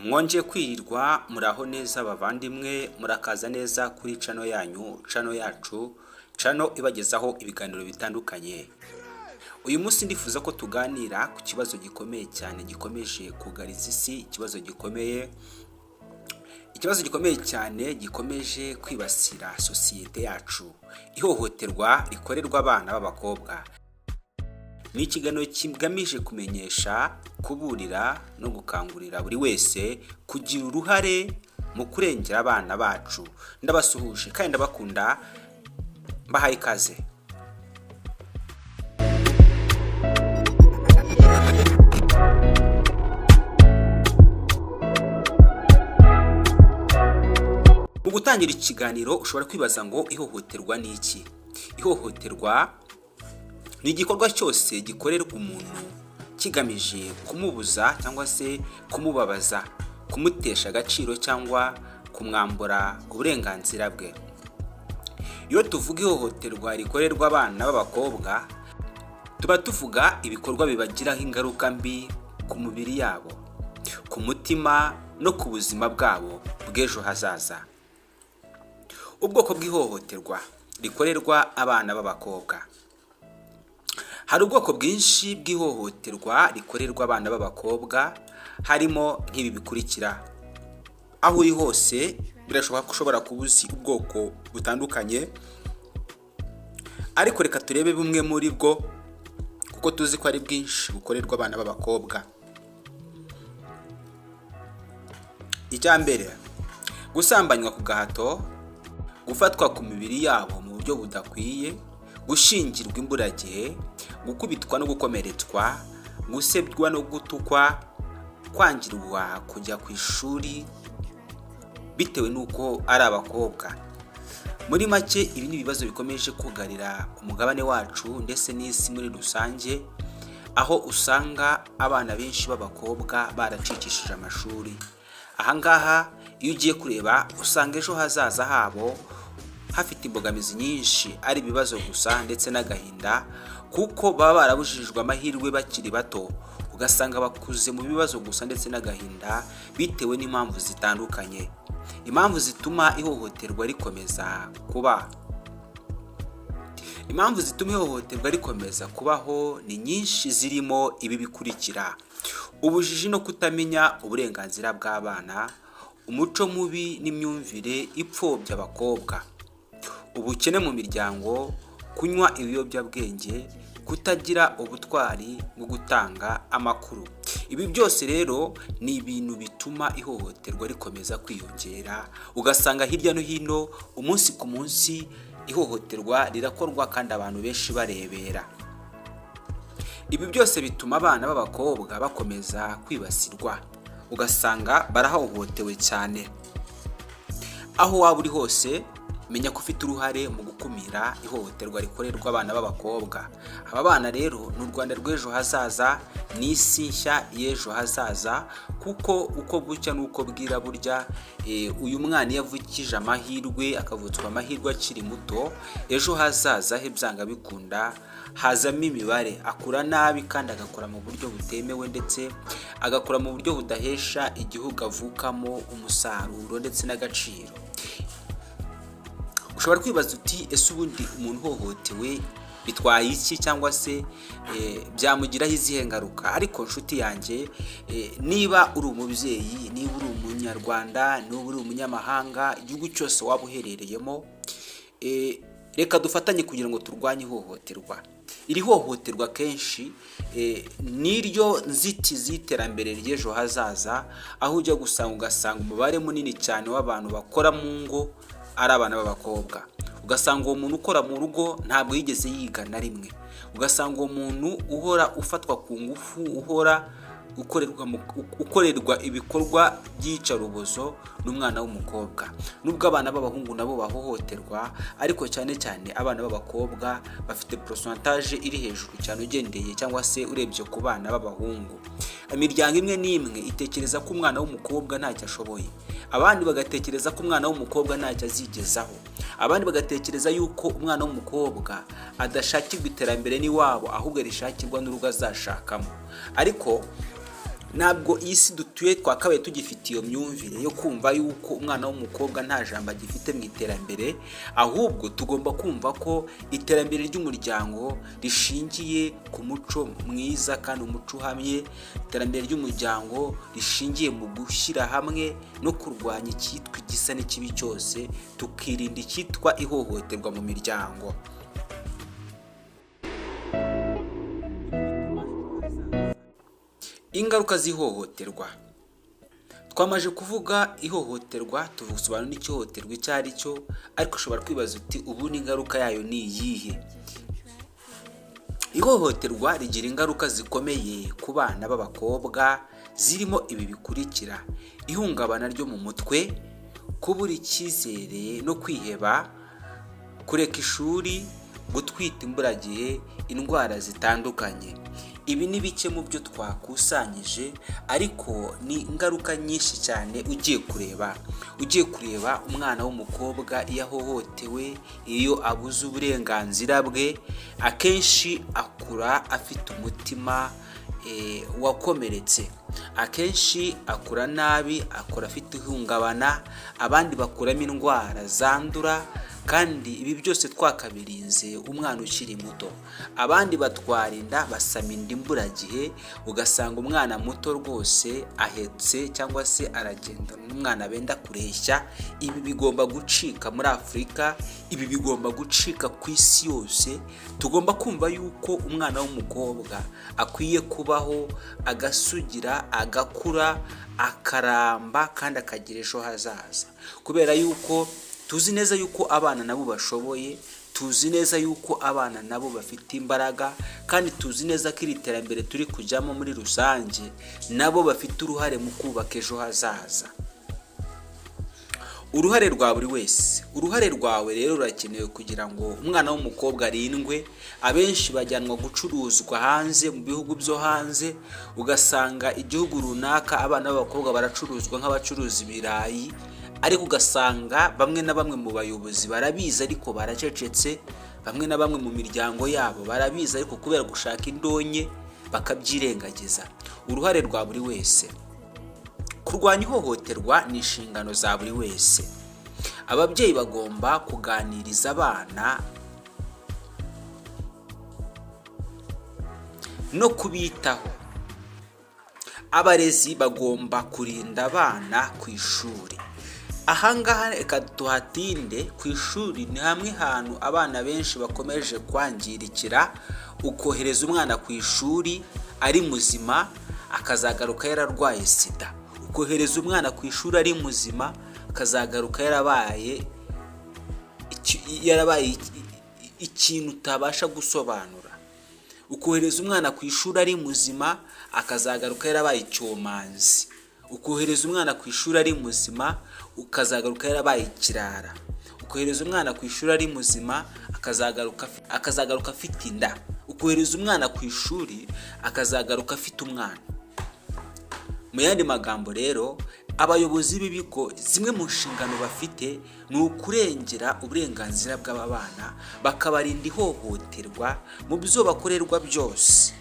Mwongeye kwirirwa, muraho neza bavandimwe, murakaza neza kuri channel yanyu, channel yacu, channel ibagezaho ibiganiro bitandukanye. Uyu munsi ndifuza ko tuganira ku kibazo gikomeye cyane gikomeje kugariza isi, ikibazo gikomeye, ikibazo gikomeye cyane gikomeje kwibasira sosiyete yacu, ihohoterwa rikorerwa abana b'abakobwa. Ni ikiganiro kigamije kumenyesha, kuburira no gukangurira buri wese kugira uruhare mu kurengera abana bacu. Ndabasuhuje kandi ndabakunda, mbahaye ikaze. Mu gutangira ikiganiro ushobora kwibaza ngo ihohoterwa ni iki? Ihohoterwa ni igikorwa cyose gikorerwa umuntu kigamije kumubuza cyangwa se kumubabaza, kumutesha agaciro cyangwa kumwambura uburenganzira bwe. Iyo tuvuga ihohoterwa rikorerwa abana b'abakobwa, tuba tuvuga ibikorwa bibagiraho ingaruka mbi ku mibiri yabo, ku mutima no ku buzima bwabo bw'ejo hazaza. Ubwoko bw'ihohoterwa rikorerwa abana b'abakobwa. Hari ubwoko bwinshi bw'ihohoterwa rikorerwa abana b'abakobwa, harimo nk'ibi bikurikira. Aho uri hose birashoboka ko ushobora kuba uzi ubwoko butandukanye, ariko reka turebe bumwe muri bwo kuko tuzi ko ari bwinshi bukorerwa abana b'abakobwa. Icya mbere, gusambanywa ku gahato, gufatwa ku mibiri yabo mu buryo budakwiye, gushyingirwa imburagihe, gukubitwa no gukomeretswa, gusebywa no gutukwa, kwangirwa kujya ku ishuri bitewe n'uko ari abakobwa. Muri make ibi ni ibibazo bikomeje kugarira umugabane wacu ndetse n'isi muri rusange, aho usanga abana benshi b'abakobwa baracikishije amashuri. Aha ngaha iyo ugiye kureba usanga ejo hazaza habo hafite imbogamizi nyinshi, ari ibibazo gusa ndetse n'agahinda, kuko baba barabujijwe amahirwe bakiri bato, ugasanga bakuze mu bibazo gusa ndetse n'agahinda bitewe n'impamvu zitandukanye. Impamvu zituma ihohoterwa rikomeza kuba. Impamvu zituma ihohoterwa rikomeza kubaho ni nyinshi zirimo ibi bikurikira: ubujiji no kutamenya uburenganzira bw'abana, umuco mubi n'imyumvire ipfobya abakobwa, ubukene mu miryango, kunywa ibiyobyabwenge, kutagira ubutwari bwo gutanga amakuru. Ibi byose rero ni ibintu bituma ihohoterwa rikomeza kwiyongera, ugasanga hirya no hino umunsi ku munsi ihohoterwa rirakorwa kandi abantu benshi barebera. Ibi byose bituma abana b'abakobwa bakomeza kwibasirwa, ugasanga barahohotewe cyane. Aho waba uri hose menya ko ufite uruhare mu gukumira ihohoterwa rikorerwa abana b'abakobwa. Aba bana rero ni u Rwanda rw'ejo hazaza, ni isi nshya y'ejo hazaza, kuko uko bucya n'uko bwira burya uyu mwana iyo avukije amahirwe, akavutswa amahirwe akiri muto, ejo hazaza he byanga bikunda hazamo imibare, akura nabi kandi agakora mu buryo butemewe ndetse agakora mu buryo budahesha igihugu avukamo umusaruro ndetse n'agaciro. Ushobora kwibaza uti ese ubundi umuntu uhohotewe bitwaye iki cyangwa se byamugiraho izihe ngaruka? Ariko nshuti yanjye, niba uri umubyeyi, niba uri umunyarwanda, niba uri umunyamahanga, igihugu cyose waba uherereyemo, reka dufatanye kugira ngo turwanye ihohoterwa. Iri hohoterwa akenshi ni ryo nzitizi y'iterambere ry'ejo hazaza, aho ujya gusanga ugasanga umubare munini cyane w'abantu bakora mu ngo ari abana b'abakobwa. Ugasanga uwo muntu ukora mu rugo ntabwo yigeze yiga na rimwe. Ugasanga uwo muntu uhora ufatwa ku ngufu, uhora ukorerwa ibikorwa by'iyicarubozo n'umwana w'umukobwa. Nubwo abana b'abahungu nabo bahohoterwa, ariko cyane cyane abana b'abakobwa bafite pourcentage iri hejuru cyane ugendeye cyangwa se urebye ku bana b'abahungu. Imiryango imwe n'imwe itekereza ko umwana w'umukobwa ntacyo ashoboye, abandi bagatekereza ko umwana w'umukobwa ntacyo azigezaho, abandi bagatekereza yuko umwana w'umukobwa adashakirwa iterambere n'iwabo ahubwo arishakirwa n'urugo azashakamo. Ariko Ntabwo iyi si dutuye twakabaye tugifite iyo myumvire yo kumva yuko umwana w'umukobwa nta jambo agifite mu iterambere. Ahubwo tugomba kumva ko iterambere ry'umuryango rishingiye ku muco mwiza kandi umuco uhamye. Iterambere ry'umuryango rishingiye mu gushyira hamwe no kurwanya icyitwa igisa n'ikibi cyose, tukirinda icyitwa ihohoterwa mu miryango. Ingaruka z'ihohoterwa. Twamaze kuvuga ihohoterwa, tusobanura n'ikihohoterwa icyo ari cyo, ariko ushobora kwibaza uti: "Ubundi ingaruka yayo ni iyihe?" Ihohoterwa rigira ingaruka zikomeye ku bana b'abakobwa, zirimo ibi bikurikira: ihungabana ryo mu mutwe, kubura icyizere no kwiheba, kureka ishuri, gutwita imburagihe, indwara zitandukanye. Ibi ni bike mu byo twakusanyije, ariko ni ingaruka nyinshi cyane. Ugiye kureba umwana w'umukobwa iyo ahohotewe, iyo abuze uburenganzira bwe, akenshi akura afite umutima wakomeretse, akenshi akura nabi, akura afite ihungabana, abandi bakuramo indwara zandura. Kandi ibi byose twakabirinze umwana ukiri muto. Abandi batwara inda, basama inda imburagihe, ugasanga umwana muto rwose ahetse cyangwa se aragenda n'umwana benda kureshya. Ibi bigomba gucika muri Afurika, ibi bigomba gucika ku isi yose. Tugomba kumva yuko umwana w'umukobwa akwiye kubaho, agasugira, agakura, akaramba kandi akagira ejo hazaza, kubera yuko tuzi neza yuko abana nabo bashoboye, tuzi neza yuko abana nabo bafite imbaraga, kandi tuzi neza ko iri terambere turi kujyamo muri rusange nabo bafite uruhare mu kubaka ejo hazaza. Uruhare rwa buri wese. Uruhare rwawe rero rurakenewe kugira ngo umwana w'umukobwa arindwe. Abenshi bajyanwa gucuruzwa hanze, mu bihugu byo hanze, ugasanga igihugu runaka abana b'abakobwa baracuruzwa nk'abacuruza ibirayi. Ariko ugasanga bamwe na bamwe mu bayobozi barabizi ariko baracecetse, bamwe na bamwe mu miryango yabo barabizi ariko kubera gushaka indonke bakabyirengagiza. Uruhare rwa buri wese. Kurwanya ihohoterwa ni inshingano za buri wese. Ababyeyi bagomba kuganiriza abana no kubitaho. Abarezi bagomba kurinda abana ku ishuri. Ahangaha reka tuhatinde. Ku ishuri ni hamwe hantu abana benshi bakomeje kwangirikira. Ukohereza umwana ku ishuri ari muzima, akazagaruka yararwaye sida. Ukohereza umwana ku ishuri ari muzima, akazagaruka yarabaye ikintu utabasha gusobanura. Ukohereza umwana ku ishuri ari muzima, akazagaruka yarabaye icyomanzi. Ukohereza umwana ku ishuri ari muzima, ukazagaruka yarabaye ikirara. Ukohereza umwana ku ishuri ari muzima, akazagaruka afite inda. Ukohereza umwana ku ishuri, akazagaruka afite umwana. Mu yandi magambo rero, abayobozi b'ibigo, zimwe mu nshingano bafite ni ukurengera uburenganzira bw'aba bana, bakabarinda ihohoterwa mu byo bakorerwa byose.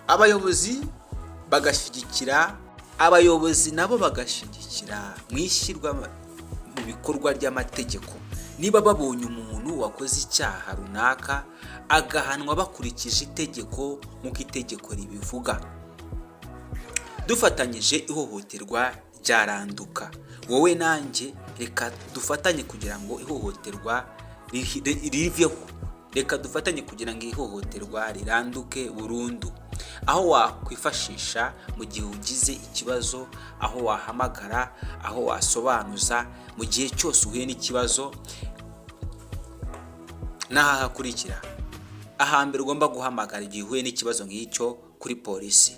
Abayobozi bagashyigikira, abayobozi nabo bagashyigikira mu ishyirwa mu bikorwa ry'amategeko. Niba babonye umuntu wakoze icyaha runaka, agahanwa bakurikije itegeko nk'uko itegeko ribivuga. Dufatanyije ihohoterwa ryaranduka. Wowe nanjye, reka dufatanye kugira ngo ihohoterwa riveho. Reka dufatanye kugira ngo ihohoterwa riranduke burundu. Aho wakwifashisha mu gihe ugize ikibazo, aho wahamagara, aho wasobanuza mu gihe cyose uhuye n'ikibazo, n'aha hakurikira. Ahambere ugomba guhamagara igihe uhuye n'ikibazo nk'icyo, kuri polisi.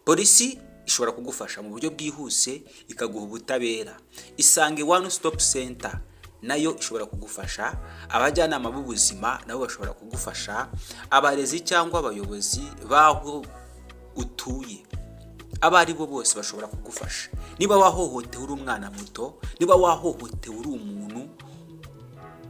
Polisi ishobora kugufasha mu buryo bwihuse, ikaguha ubutabera. Isange One Stop Center nayo ishobora kugufasha. Abajyanama b'ubuzima nabo bashobora kugufasha. Abarezi cyangwa abayobozi b'aho utuye, abo ari bo bose bashobora kugufasha. Niba wahohotewe uri umwana muto, niba wahohotewe uri umuntu,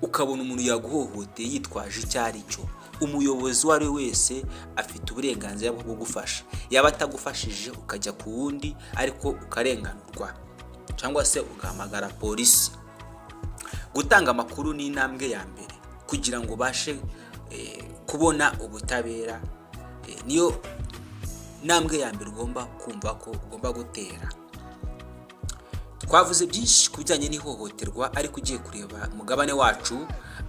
ukabona umuntu yaguhohoteye yitwaje icyo ari cyo, Umuyobozi uwo ari we wese afite uburenganzira bwo kugufasha. Yaba atagufashije, ukajya ku wundi, ariko ukarenganurwa, cyangwa se ugahamagara polisi. Gutanga amakuru ni intambwe ya mbere kugira ngo ubashe kubona ubutabera. Niyo ntambwe ya mbere ugomba kumva ko ugomba gutera. Twavuze byinshi ku bijyanye n'ihohoterwa, ariko ugiye kureba umugabane wacu,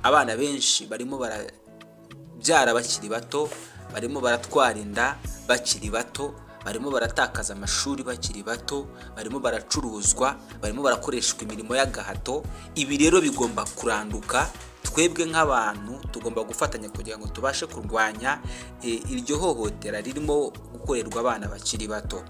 abana benshi barimo barabyara bakiri bato, barimo baratwara inda bakiri bato, barimo baratakaza amashuri bakiri bato, barimo baracuruzwa, barimo barakoreshwa imirimo y'agahato. Ibi rero bigomba kuranduka. Twebwe nk'abantu tugomba gufatanya kugira ngo tubashe kurwanya iryo hohotera ririmo gukorerwa abana bakiri bato.